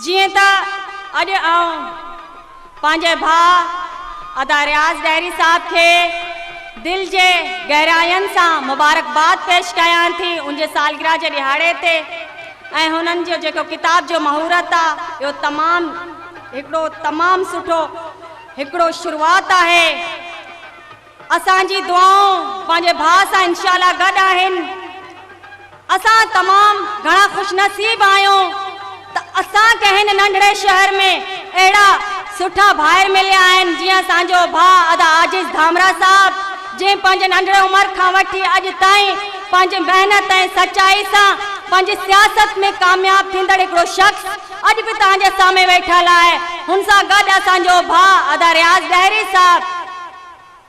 جيئن ته اڄ آئون پنهنجي ڀاء ادا رياض ڏاهري صاحب کي دل جي گهراين سان مبارڪباد پيش ڪيان ٿي ان جي سالگرهه جي ڏهاڙي تي ۽ هنن جو جيڪو ڪتاب جو مهورت آ اهو تمام هڪڙو تمام سٺو هڪڙو شروعات آهي. اسان جي دعائون پنهنجي ڀاء سان انشاء الله گڏ آهن. اسان تمام گهڻا خوش نصيب آهيون ته اسان کي هن ننڍڙي شهر ۾ اهڙا سٺا ڀائر مليا آهن جيئن اسان جو ڀاء ادا عاجز ڌامرا صاحب جنهن پنهنجي ننڍڙي عمر کان وٺي اڄ تائين پنهنجي محنت ۽ سچائي سان پنهنجي سياست ۾ ڪامياب ٿيندڙ هڪڙو شخص اڄ به توهان جي سامهين ويٺل آهي. هن سان گڏ اسان جو ڀاء ادا رياض ڏهري صاحب.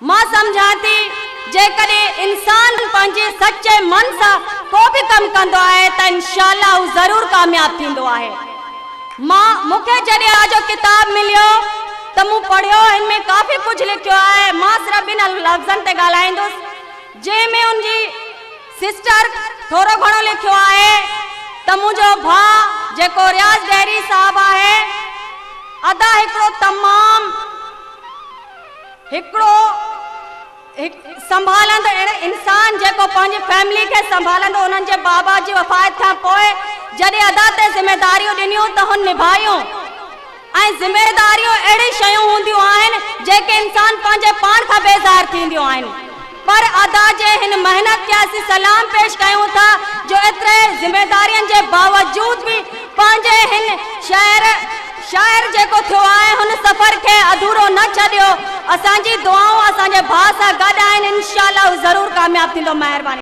مان سمجهان ٿي جيڪڏهن انسان پنهنجي سچي من سان ڪو به ڪم ڪندو آهي ته انشاء الله هو ضرور ڪامياب ٿيندو آهي. مان مون کي جڏهن آء جو ڪتاب مليو ته مون پڙهيو هن ۾ ڪافي ڪجهه لکيو آهي مان صرف ٻن لفظن تي ڳالهائيندس جنهن ۾ ان جي سسٽر ٿورو گهڻو لکيو آهي ته منهنجو ڀاء جيڪو رياض ڏهري صاحب آهي ادا هڪڙو تمام هڪڙو سنڀالندڙ انسان جيڪو پنهنجي فيملي کي سنڀالندو انهن جي بابا جي وفات کان پوء جڏهن ادا تي ذميداريون ڏنيون ته هن نڀايون ۽ ذميداريون اهڙي شيون هونديون آهن جيڪي انسان پنهنجي پاڻ کان بيزار ٿينديون آهن پر ادا جي هن محنت کي اسين سلام پيش ڪيون ٿا جو ايتري ذميدارين جي باوجود به پنهنجي هن شهر شاعر جيڪو ٿيو آهي هن سفر کي اڌورو نه ڇڏيو اسان جي دعائون اسان جي ڀاء سان گڏ آهن انشاء الله هو ضرور ڪامياب ٿيندو مهرباني.